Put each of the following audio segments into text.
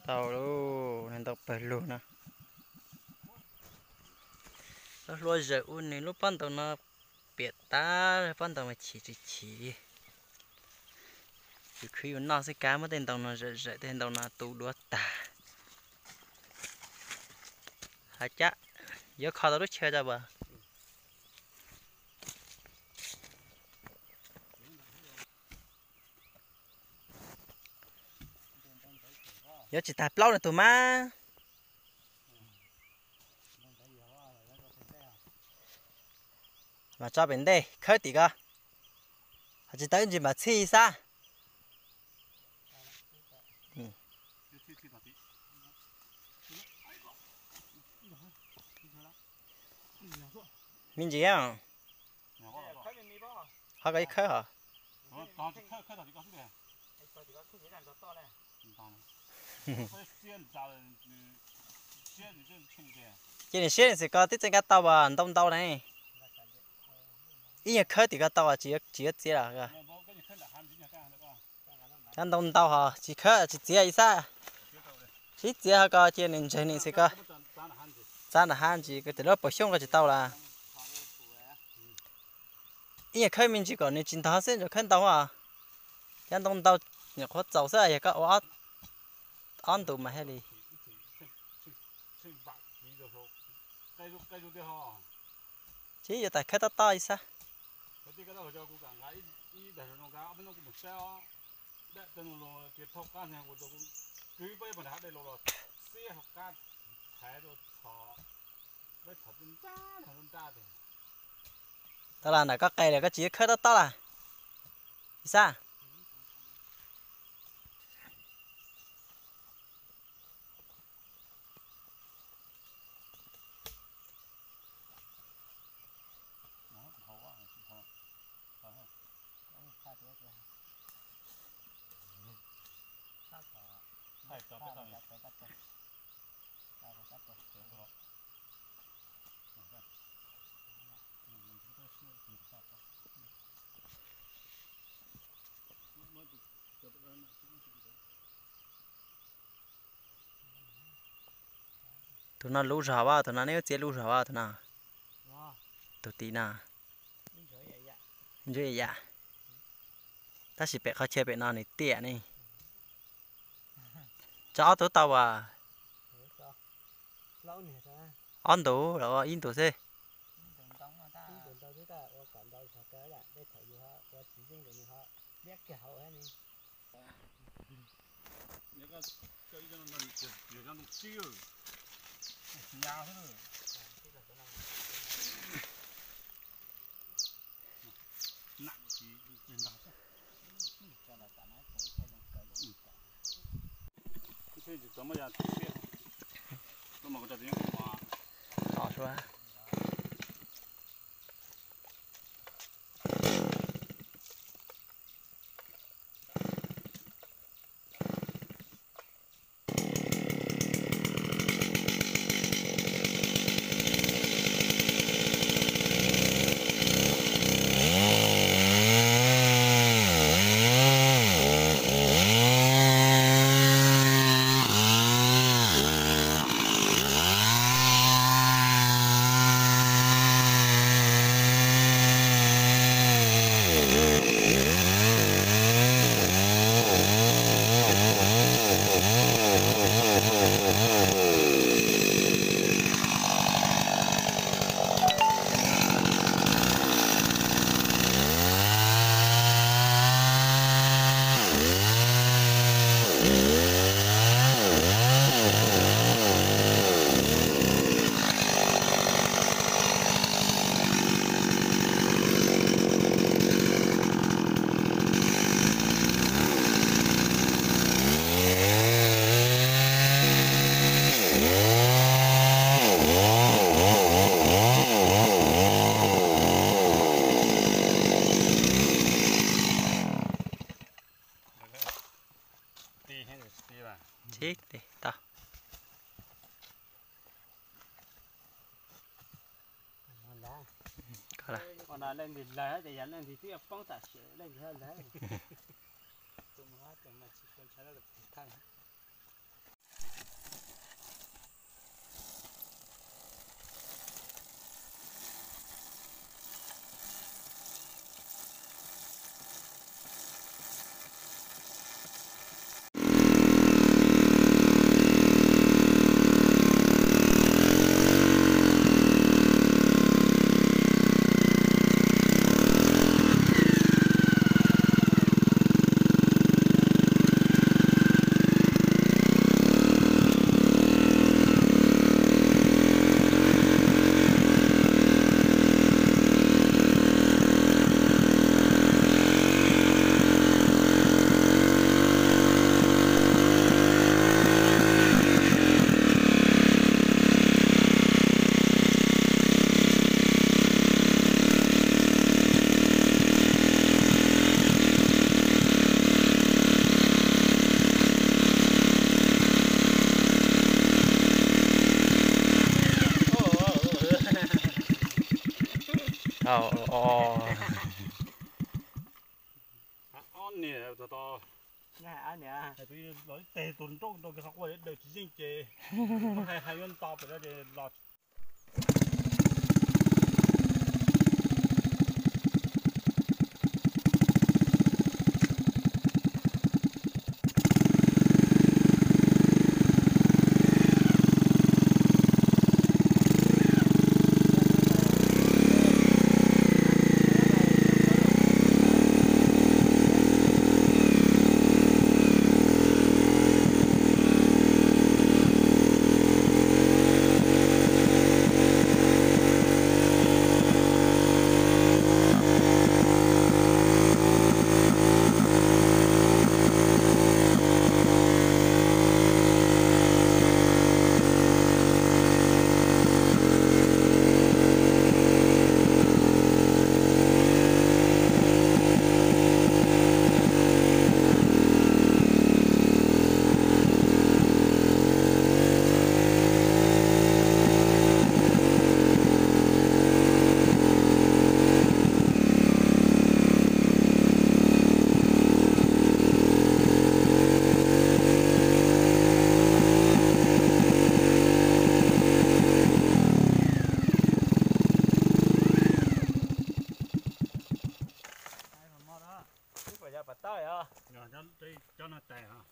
Tau lauj, nws ntau pawg lug no. Lub hlua zawm ua nws lub pob ntoo no piam tag, pob ntoo mas chim tsis chim li. Yus khwv yus noj xwb, kav muab tej ntoo no zawm zawm, tej ntoo no tu duav tag. Hais cas yuav kho tau lub chaw tau as? Yuav tsis tag plaub no tus mas. Mas tso pem ntej khawb tim ko. Ho tsis tau ib ntsis mam txhij xab. Me ntsis, ho koj ib khawb hos. Cia nws siab nws xwm ko twb txij nkaus tau as, ntau ntau ne. Ib nyuag khawb tim ko tau as, tsis yuav txiav los. Kab ntoo ntau hos tsis khawb tsis txiav ib xab. Sib txiav ho ko cia nws ntseg nws xwm ko. Txav nram hav ntsis, kuv tias lub paus xyoob ko tsis tau las. Ib nyuag khawb me ntsis kom nws tsis ntog xwb, ntsuas khawb ntau os. Cov ntoo ntau nyuam qhuav txaus xwb, yog koj ua ob ntus mas thiaj li. Tsis yuav tas khawb tob tob ib xab. Tau las, ntawm koj qe lawm koj tsis yuav khawb tob tob las, ib xab. Tus no luv zog as, tus no neb txiav luv zog as tus no. Tus tim no. Ntsuab yam. Tab sis pem qhov chaw pem no nws tiam ne. Tso ob tug tau as? Ob ntus los ib ntus xwb. Tau. Los ib teg tus nrauj nrau kiag qhov quaj daws tsis yeej ces hais hais yuav nto pem no ces los. Twb puas yog pas tawb os? Cov no tais os.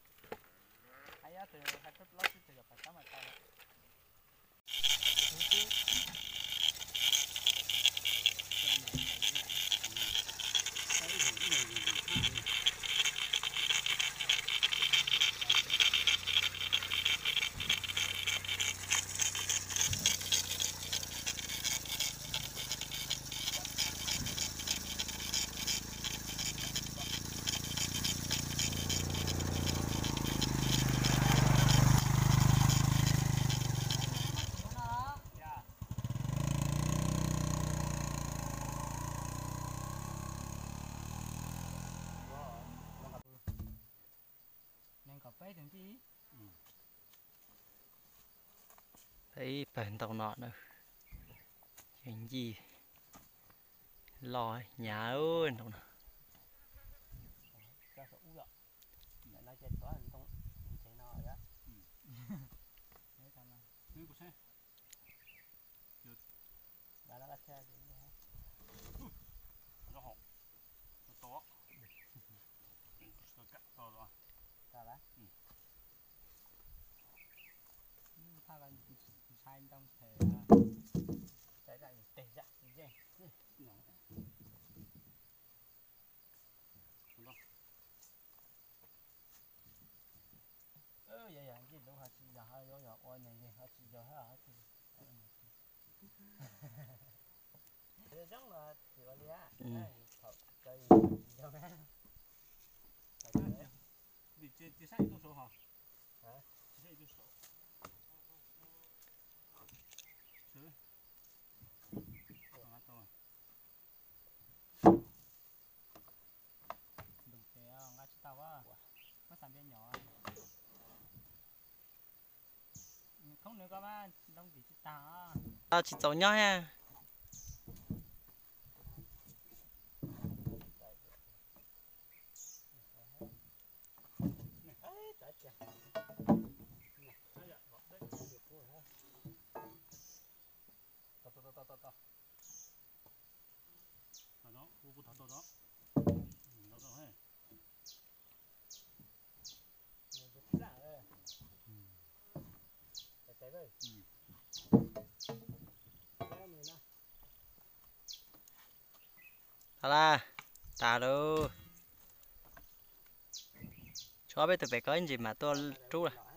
Peb pawg ntau no na, ces ncig loj hnyav ntau no. Ntshai ntoo phem. Yog yog ncig lub ho tsis yog, ho yuav yog ua nws ho tsis yog, ho tsis zoo los tsis ua li. Thaum tsis zoo. Vim tsis saib ib tug saud ho, tsis saib ib tug saud. Ntu ces nqa tsis tau, muab xam npias nyom. Thoob nws ko mas nroo ntim tsis tag. Tsis txaus nyob thiab. Tag lawm, tas lawm. Tshuav peb tus pem ko ib ntsis mam tuaj rub lawm.